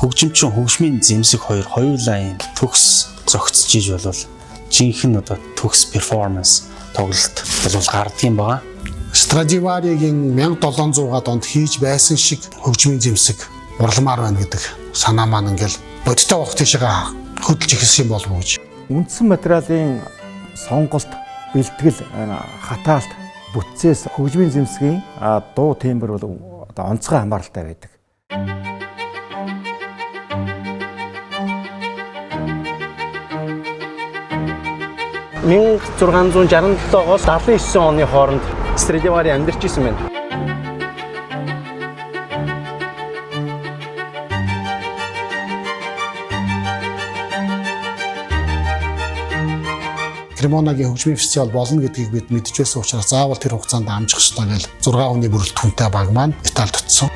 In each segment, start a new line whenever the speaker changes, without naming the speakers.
Хөгжимчин хөгжмийн зэмсэг хоёр хоёулаа юм төгс зөгцөж иж болвол жинхэнэ одоо төгс перформанс тоглолт бол гардгийн байгаа.
Страдиваригийн 1700-аад онд хийж байсан шиг хөгжмийн зэмсэг урламаар байна гэдэг санаа маань ингээл бодиттой болох тийшээ хөдөлж эхэлсэн юм болов уу гэж.
Үндсэн материалын сонголт, бэлтгэл, хатаалт, бүтцээс хөгжмийн зэмсгийн дуу тембр бол одоо онцгой хамааралтай байдаг.
«1667-оос 79 оны хооронд Страдивари амьдарч исэн байна.
Кремонагийн хөгжмийн фестивал болно гэдгийг бид мэдж байсан учраас заавал тэр хугацаанд амжих ёстой гэж 6 хүний бүрэлдэхүүнтэй баг маань Италид очсон.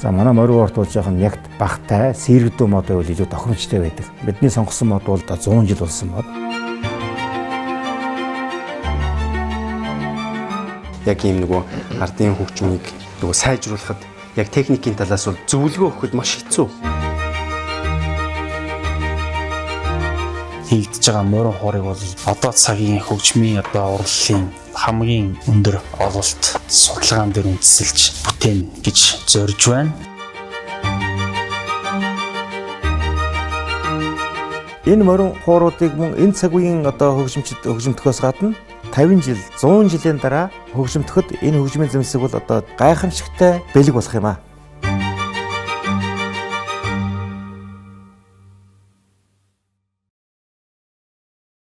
За манай морин хуурт болж байгаа нь ягт багтай, сэрэгдүү мод байвал илүү тохиромжтой байдаг. Бидний сонгосон мод бол 100 жил болсон мод.
Яг ийм нөгөө ардын хөгжмийг нөгөө сайжруулахад яг техникийн талаас бол зөвлөгөө өгөхөд маш хэцүү.
Хийгдэж байгаа морин хуурыг бол одоо цагийн хөгжмийн одоо урлалын хамгийн өндөр ололт судалгаан дээр үндэслэж бүтээн гэж зорж байна.
Энэ морин хууруудыг мөн энэ цаг үеийн одоо хөгжимчд хөгжимтгөөс гадна 50 жил, 100 жилийн дараа хөгжимтгөхөд энэ хөгжмийн зэмсэг бол одоо гайхамшигтай бэлэг болох юм аа.